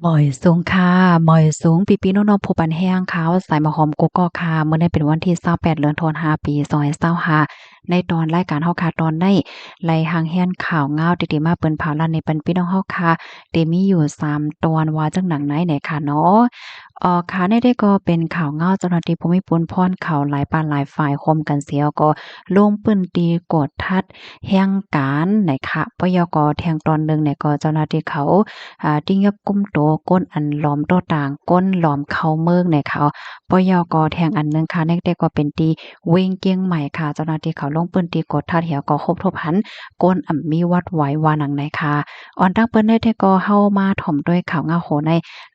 ໝາຍສູງຄ່ະ ໝາຍສູງພີ່ໆນ້ອງໆຜູ້ປັນແຮງຂ່າວສາຍໝາກຫອມກົກກອກຄ່ະ. ມື້ນີ້ເປັນວັນທີຊາວແປດ ເດືອນທັນວາ ປີສອງພັນຊາວຫ້າ ໃນຕອນລາຍການເຮົາຄ່ະ ຕອນໃນໄລ່ຮ່າງຮຽນຂ່າວງາວທີ່ໄດ້ມາເປິ້ນພາວລານໃນປັນພີ່ນ້ອງເຮົາຄ່ະ ທີ່ມີຢູ່ສາມຕອນ ວ່າຈັ່ງໜັງໃນແນ່ຄ່ະເນາະ. ເອີ ຂ່າວແນວໃດກໍເປັນຂ່າວງາວ ເຈົ້າໜ້າທີ່ພູມີພູນພອນເຂົາຫຼາຍປາກຫຼາຍຝ່າຍ ໂຮມກັນເສຍກໍລົງພື້ນທີ່ກວດທັດ ແຮງການນະຄະ. ປະຍອກອແທ່ງຕອນໜຶ່ງນະກໍເຈົ້າໜ້າທີ່ເຂົາ ອາ ຕິຍົບກຸມໂຕຄົນອັນຫຼອມໂຕຕ່າງ ຄົນຫຼອມເຂົ້າເມືອງນະຄະ. ປະຍອກອແທ່ງອັນໜຶ່ງຄະ ແນກແຕ່ກໍເປັນທີ່ເວັງກຽງໃໝ່ຄະ ເຈົ້າໜ້າທີ່ເຂົາລົງພື້ນທີ່ກວດທັດແລ້ວກໍຄົບທົບຫັນຄົນອຳມີວັດໄຫວວ່າໜັງໃນຄະ. ອອນຕັ້ງເປີດໃນແຕ່ກໍເຮົາມາຖ່ອມດ້ວຍຂ່າວງາວໂຫໃນ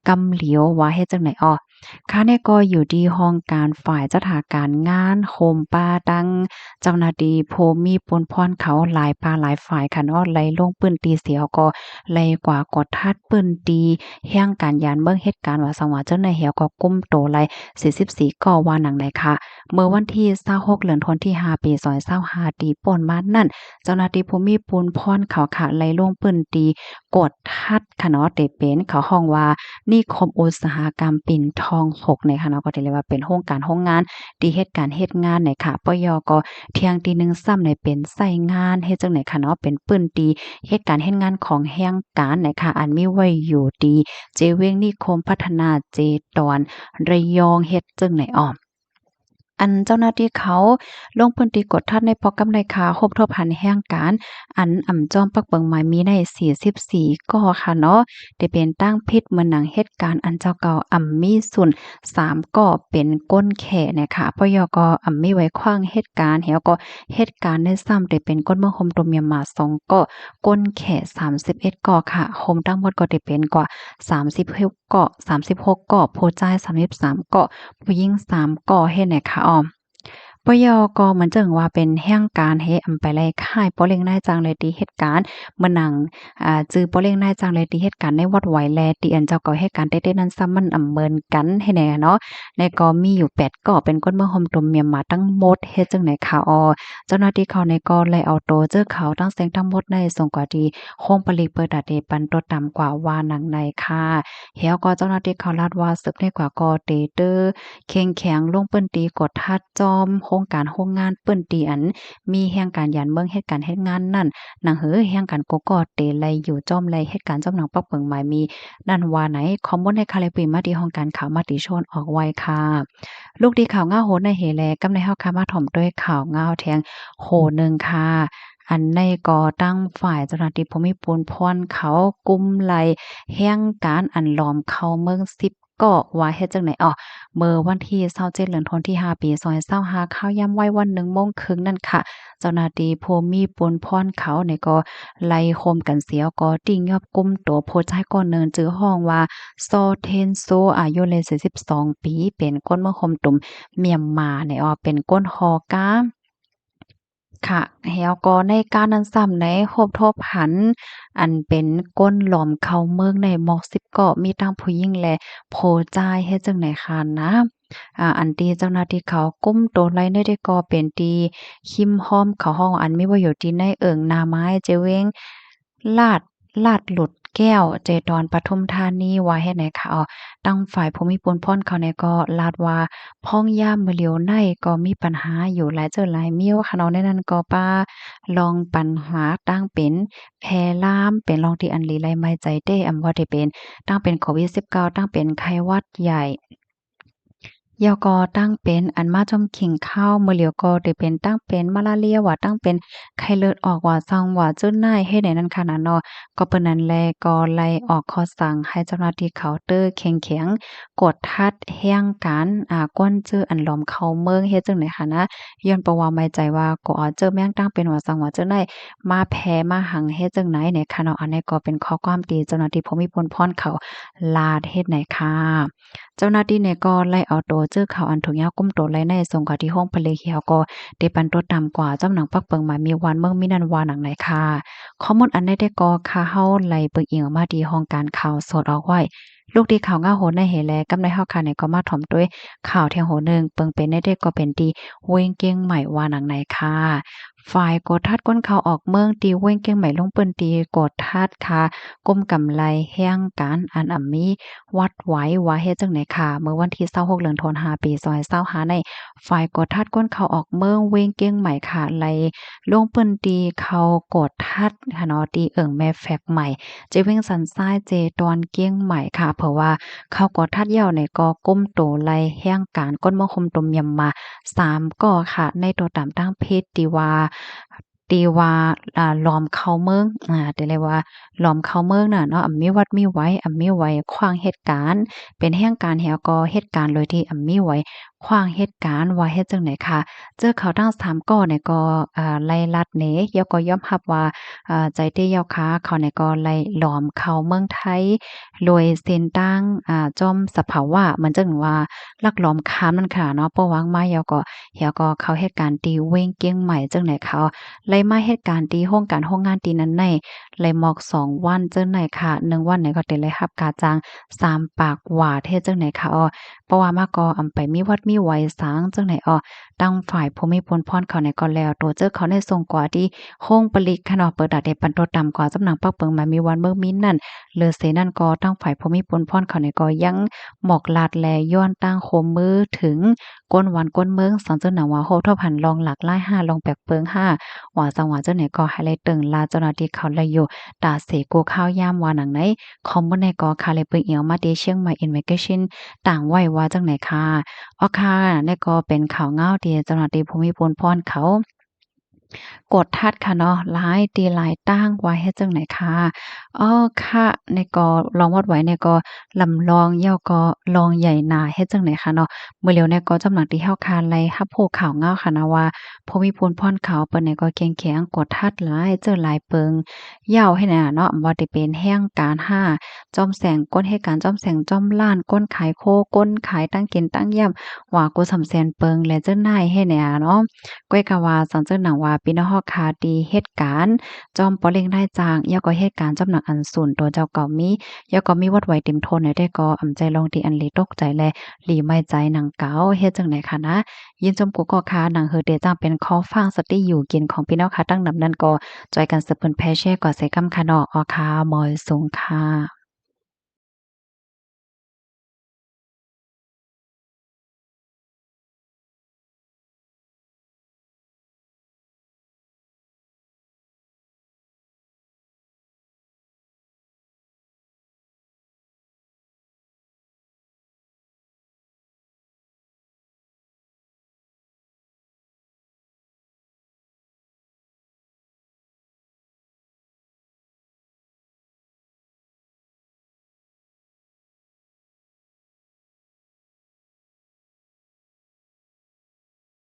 ກຳຫຼຽວວ່າເຮັດຈັ່ງໃດອອ. ຄະແນນກໍຢູ່ທີ່ຫ້ອງການຝ່າຍຈັດຫາການງານໂຮມປະຕັ້ງເຈົ້າໜ້າທີ່ພູມີພູນພອນເຂົາຫຼາຍປາກຫຼາຍຝ່າຍຄະເນາະ ໄລ່ລົງພື້ນທີ່ເສຍກໍໄລ່ກວາດກວດທັດພື້ນທີ່ແຮງການຢານເມືອງເຮັດການວ່າສັງຫວາເຈົ້າໃນແລ້ວກໍກຸມໂຕໄລ່ສີ່ສິບສີ່ກໍວ່າໜັງໃນຄະ. ເມື່ອວັນທີຊາວຫົກ ເດືອນທັນວາ ປີສອງພັນຊາວຫ້າ ທີ່ຜ່ານມານັ້ນ ເຈົ້າໜ້າທີ່ພູມີພູນພອນເຂົາຄະໄລ່ລົງພື້ນທີ່ກວດ ທັດຄະເນາະ ທີ່ເປັນ ເຂົາຮ້ອງວ່ານິຄົມອຸດສາຫະກຳປິນທອງຫົກນີ້ຄະເນາະ ກໍຖືໄດ້ວ່າເປັນໂຮງການໂຮງງານທີ່ເຮັດການເຮັດງານນີ້ຄະ. ປະຍອກອແທ່ງທີໜຶ່ງຊ້ຳນີ້ເປັນໄຊງານເຮັດຈັ່ງໃດຄະເນາະ ເປັນພື້ນທີ່ເຮັດການເຮັດງານຂອງແຮງການນີ້ຄະ ອັນມີໄວ້ຢູ່ທີ່ເຈເວັງນິຄົມພັດທະນາເຈຕອນ ລະຍອງເຮັດຈັ່ງໃດອອ. ອັນເຈົ້າໜ້າທີ່ເຂົາລົງພື້ນທີ່ກວດທັດໃນໂປຣແກຣມໃນຄະ ພົບທົບຫັນແຮງການອັນອຳຈອມປັກເບິ່ງໝາຍມີໃນສີ່ສິບສີ່ກໍຄະເນາະ ທີ່ເປັນຕັ້ງຜິດເໝືອນໜັງເຮັດການອັນເຈົ້າເກົ່າອຳມີສູນສາມກໍເປັນຄົນແຂນະຄະ. ປະຍອກອອຳມີໄວ້ຂວາງເຮັດການແລ້ວກໍເຮັດການໃນຊ້ຳ ທີ່ເປັນຄົນເມືອງໂຮມຕຸມມຽນມາສອງກໍ ຄົນແຂສາມສິບເອັດກໍຄະ. ໂຮມທັງໝົດກໍທີ່ເປັນກວ່າສາມສິບຫົກ ເກາະ ສາມສິບຫົກເກາະ ຜູ້ຊາຍສາມສິບສາມເກາະ ຜູ້ຍິງສາມເກາະເຮັດໃນຄະອອມ. ປະຍອກອເໝືອນເຊິ່ງວ່າເປັນແຮງການເຮັດອຳໄປໄລ່ຂາຍປໍເຫຼັ້ງນາຍຈ້າງແລະທີ່ເຮັດການ ເໝືອນໜັງ ອາ ຈື່ປໍເຫຼັ້ງນາຍຈ້າງແລະທີ່ເຮັດການໃນວັດໄຫວແລະທີ່ອັນເຈົ້າເກົ່າເຮັດການແຕ່ໆນັ້ນຊ້ຳມັນອຳເໝືອນກັນເຮັດໃນເນາະ. ແລະກໍມີຢູ່ແປດເກາະ ເປັນຄົນເມືອງໂຮມຕຸມມຽນມາທັງໝົດເຮັດຈັ່ງໃດຄະອອ. ເຈົ້າໜ້າທີ່ເຂົານີ້ກໍໄດ້ເອົາໂຕເຈີເຂົາທັງເສັງທັງໝົດໃນສົ່ງກວ່າທີ່ໂຮງຜະລິດເພື່ອຕາເຕປັນຕົວຕຳກວ່າວ່າໜັງໃນຄະ. ແລ້ວກໍເຈົ້າໜ້າທີ່ເຂົາລາດວ່າ ສືບໃນກວ່າກໍເຕເຕີເຄັ່ງແຂງລົງພື້ນທີ່ກວດທັດຈອມໂຮງການໂຮງງານ ພື້ນທີ່ອັນມີແຮງການຢານເມືອງເຮັດການເຮັດງານນັ້ນ ໜັງເຫີແຮງການກໍກໍເຕໄລ່ຢູ່ຈອມໄລ່ເຮັດການຈອມໜັງປັກເບິ່ງໝາຍມີນັ້ນວ່າໃນ. ຂໍ້ມູນໃນຄະແລະປີມາທີ່ຫ້ອງການຂ່າວມະຕິຊົນອອກໄວ້ຄະ. ລູກດີຂ່າວງາວໂຫໃນເຮແລ ກຳໃນເຮົາຄະມາຖ່ອມດ້ວຍຂ່າວງາວແທ່ງໂຫໜຶ່ງຄະ. ອັນໃນກໍຕັ້ງຝ່າຍເຈົ້າໜ້າທີ່ພູມີພູນພອນເຂົາກຸມໄລ່ແຮງການອັນຫຼອມເຂົ້າເມືອງສິບເກາະວ່າເຮັດຈັ່ງໃດອອ. ເມື່ອວັນທີຊາວເຈັດ ເດືອນທັນວາ ປີສອງພັນຊາວຫ້າ ຄາວຍາມໄວວັນໜຶ່ງໂມງເຄິ່ງນັ້ນຄະ ເຈົ້າໜ້າທີ່ພູມີປູນພອນເຂົານີ້ກໍໄລ່ໂຮມກັນສຽວກໍຕິຍົບກຸມໂຕຜູ້ຊາຍຄົນໜຶ່ງ ຊື່ຮ້ອງວ່າ ຊໍເທນໂຊ ອາຍຸໄດ້ສີ່ສິບສອງປີ ເປັນຄົນເມືອງໂຮມຕຸມ ມຽນມານີ້ອອ ເປັນຄົນຫໍກາ ຄະ. ແລ້ວກໍໃນການນັ້ນຊ້ຳໃນ ພົບທົບຫັນອັນເປັນຄົນຫຼອມເຂົ້າເມືອງໃນໝອກສິບເກາະ ມີທັງຜູ້ຍິງ ແລະ ຜູ້ຊາຍ ເຮັດຈັ່ງໃດຄະນະ. ອາ ອັນທີ່ເຈົ້າໜ້າທີ່ເຂົາກຸມໂຕໄລ່ໄດ້ກໍເປັນທີ່ຄີມຮອມເຂົາຫ້ອງ ອັນມີໄວ້ຢູ່ທີ່ໃນເອີ່ງນາໄມ້ ເຈເວັງ ລາດ ລາດຫຼຸດແກ້ວ ເຈຕອນ ປະທຸມທານີ ວ່າເຮັດໃດຄະ. ທາງຝ່າຍຜູ້ມີປູນພອນເຂົານີ້ກໍລາດວ່າ ພອງຍາມມື້ຫຼຽວໃນກໍມີປັນຫາຢູ່ຫຼາຍເຈີຫຼາຍມີວຄະເນາະ. ໃນນັ້ນກໍປະລອງປັນຫາຕັ້ງເປັນແຜ່ລາມ ເປັນລອງທີ່ອັນຫຼີໄລໄມໃຈເຕ ອຳວ່າທີ່ເປັນຕັ້ງເປັນໂຄວິດສິບເກົ້າ ຕັ້ງເປັນໄຂ້ຫວັດໃຫຍ່ ແລ້ວກໍຕັ້ງເປັນອັນມາຈົ່ມຂີງເຂົ້າ ມື້ຫຼຽວກໍໄດ້ເປັນຕັ້ງເປັນມາລາເລຍ ວ່າຕັ້ງເປັນໄຂ້ເລືອດອອກ ວ່າຊັ້ນວ່າເຈີນາຍເຮັດໃນນັ້ນຂະນະເນາະ. ກໍເປັນນັ້ນແລະ ກໍໄດ້ອອກຂໍ້ສັ່ງໃຫ້ເຈົ້າໜ້າທີ່ເຂົາເຕີເຄັ່ງແຂງ ກວດທັດແຮງການ ອາ ກວນເຈີອັນຫຼອມເຂົ້າເມືອງ ເຮັດຈັ່ງໃດຄະນະ. ຍ້ອນເພາະວ່າໄມໃຈວ່າກໍເອົາເຈີແມງຕັ້ງເປັນວ່າຊັ້ນວ່າເຈີນາຍມາແຜ່ມາຫັງ ເຮັດຈັ່ງໃດໃນຄະເນາະ. ອັນນີ້ກໍເປັນຂໍ້ຄວາມທີ່ເຈົ້າໜ້າທີ່ຜູ້ມີປູນພອນເຂົາລາດເຮັດໃນຄະ. ເຈົ້າໜ້າທີ່ນີ້ກໍໄດ້ເອົາໂຕເຈີເຂົາອັນຖືກຍາວກຸມໂຕໄວ້ໃນ ສົ່ງເຂົ້າທີ່ໂຮງຜະລິດ ແລ້ວກໍໄດ້ປັນຕົວຕຳກວ່າຈອມໜັງປັກເບິ່ງໝາຍມີວັນເມືອງມີນັ້ນວ່າໜັງໃນຄະ. ຂໍ້ມູນອັນໃດແຕ່ກໍຄະ ເຮົາໄດ້ເບິ່ງອີງອອກມາທີ່ຫ້ອງການຂ່າວສົດອອກໄວ້ ລຸກທີ່ຂ່າວງາວໂຫໃນເຮແລ ກັບໃນເຮົາຄານີ້ກໍມາຖ່ອມດ້ວຍຂ່າວແທ່ງໂຫໜຶ່ງ ເບິ່ງເປັນແນວໃດກໍເປັນທີ່ເວັງກຽງໃໝ່ວ່າໜັງໃນຄ່າ. ຝ່າຍກວດທັດຄົນເຂົ້າອອກເມືອງທີ່ເວັງກຽງໃໝ່ລົງພື້ນທີ່ກວດທັດຄ່າ ກຸ່ມກຳໄລແຮງການອັນອຳມີວັດໄຫວວ່າເຮັດຈັ່ງໃດຄ່າ. ເມື່ອວັນທີຊາວຫົກ ເດືອນທັນວາ ປີສອງພັນຊາວຫ້າໃນ ຝ່າຍກວດທັດຄົນເຂົ້າອອກເມືອງເວັງກຽງໃໝ່ຄ່າ ໄດ້ລົງພື້ນທີ່ເຂົ້າກວດທັດຄ່າເນາະ ທີ່ເອີ່ງແມ່ແຟກໃໝ່ ເຈວຽງສັນຊາຍ ເຈດອນກຽງໃໝ່ຄ່າ. ເພາະວ່າເຂົ້າກວດທັດແລ້ວນີ້ກໍກຸມໂຕໄລ່ແຮງການຄົນເມືອງໂຮມຕຸມມຽນມາສາມກໍຄ່າ ໃນໂຕຕາມທາງເພຈທີ່ວ່າ ທີ່ວ່າ ອ່າ ລອມເຂົ້າເມືອງ ອ່າ ທີ່ເອີ້ນວ່າລອມເຂົ້າເມືອງນະເນາະ ອຳມີວັດມີໄຫວ ອຳມີໄຫວຂວາງເຫດການ ເປັນແຮງການແລ້ວກໍເຮັດການໂດຍທີ່ອຳມີໄຫວຂວາງເຫດການວ່າເຮັດຈັ່ງໃດຄ່າ. ເຈີເຂົາທັງສາມກໍນີ້ກໍ ອ່າ ໄດ້ລັດເນ ແລ້ວກໍຍອມຮັບວ່າ ອ່າ ໃຈເຕຍາວຄາເຂົານີ້ກໍໄດ້ລອມເຂົ້າເມືອງໄທ ໂດຍເສັ້ນທາງ ອ່າ ຈອມສະພາວະ ເໝືອນຈັ່ງວ່າລັກລອມຂ້າມນັ້ນຄ່າເນາະ ປະຫວ່າງມາແລ້ວກໍ ແລ້ວກໍເຂົ້າເຮັດການທີ່ເວັງກຽງໃໝ່ຈັ່ງໃດຄ່າ ໄດ້ມາເຮັດການທີ່ໂຮງການໂຮງງານທີ່ນັ້ນໃນ ໄດ້ໝອກສອງວັນຈັ່ງໃດຄ່າ ໜຶ່ງວັນນີ້ກໍໄດ້ຮັບຄ່າຈ້າງສາມປາກຫວາດເຮັດຈັ່ງໃດຄ່າ ເພາະວ່າມາກໍອຳໄປມີວັດມີໄຫວສັງຈັ່ງໃດ ຕັ້ງຝ່າຍຜູ້ມີປຸນພອນເຂົານີ້ກໍແລ້ວ ໂຕເຈີເຂົານີ້ສົ່ງກວ່າທີ່ໂຮງຜະລິດຄ່າເນາະ ເປີດຕາເດປັນໂຕຕຳກວ່າ ສຳນັກປັບປຸງໝາຍມີວັນເມືອງມິນນັ້ນ ຫຼືເສນັ້ນກໍຕັ້ງຝ່າຍຜູ້ມີປຸນພອນເຂົານີ້ກໍຍັງໝອກລາດ ແລະ ຍ້ອນຕັ້ງໂຮມມືເຖິງ ກົນວັນກົນເມືອງ ສັງເຈີໜັງວ່າໂຫທົບຫັນລອງຫຼາກຫຼາຍຫ້າ ລອງແປກເປິງຫ້າ ວ່າສັງວ່າເຈົ້ານີ້ກໍໃຫ້ໄດ້ເຕີງລາເຈົ້າໜ້າທີ່ເຂົາໄດ້ຢູ່ຕາເສກູ່ຂ່າວຍາມວ່າໜັງໃນ. ຂໍ້ມູນນີ້ກໍຂ້າໄດ້ປຶ້ງອີງມາທີ່ Chiang Mai Investigation ຕາງໄວ້ວ່າຈັ່ງໃດຄ່າ. ອອກຄ່າ ນີ້ກໍເປັນຂ່າວງາວທີ່ເຈົ້າໜ້າທີ່ຜູ້ມີປຸນພອນເຂົາ ກວດທັດຄ່າເນາະ ຫຼາຍທີ່ຫຼາຍຕ່າງວ່າເຮັດຈັ່ງໃດຄ່າ. ເອີ ຄ່າ ນີ້ກໍລອງວັດໄຫວນີ້ກໍລຳລອງ ແລ້ວກໍລອງໃຫຍ່ໜາເຮັດຈັ່ງໃດຄ່າເນາະ. ມື້ຫຼຽວນີ້ກໍຈຳໜັກທີ່ເຮົາຄາໄດ້ຮັບຮູ້ຂ່າວງາວຄ່ານະວ່າ ຜູ້ມີປຸນພອນເຂົາເພິ່ນນີ້ກໍເຂັ້ມແຂງ ກວດທັດຫຼາຍ ເຈີຫຼາຍເປິງ ຢາວໃຫ້ນະເນາະ ບໍ່ວ່າຈະເປັນແຮງການຫ້າ ຈອມແສງ ຄົນເຮັດການຈອມແສງຈອມຮ້ານ ຄົນຂາຍໂຄ ຄົນຂາຍຕັ້ງກິນຕັ້ງຢ້ຳ ວ່າກູສຳແສນເປິງ ແລະ ເຈົ້ານາຍໃຫ້ແນ່ເນາະ. ກ້ອຍກະວ່າສັງເຈີໜັງວ່າ ພີ່ນ້ອງເຮົາຄາທີ່ເຮັດການຈອມປໍເຫຼັ້ງນາຍຈ້າງ ແລ້ວກໍເຮັດການຈອມໜັງອັນສູນໂຕເຈົ້າກໍມີ ແລ້ວກໍມີວັດໄຫວເຕັມໂທນແນວໃດກໍອຳໃຈລອງທີ່ອັນຫຼີຕົກໃຈ ແລະ ຫຼີໄໝໃຈໜັງເກົ່າ ເຮັດຈັ່ງໃດຄ່ານະ. ຍິນຊົມກູກໍຄ່າ ໜັງເຮີເຕຈັ່ງເປັນຂໍ້ຝາກສະຕິຢູ່ກິນຂອງພີ່ນ້ອງເຮົາທັງນຳນັ້ນ ກໍຊ່ວຍກັນສືບເຜີຍແຜ່ແຊກວ່າໃສ່ກຳຄ່າເນາະ. ອອກຄ່າ ໝອຍສູງຄ່າ.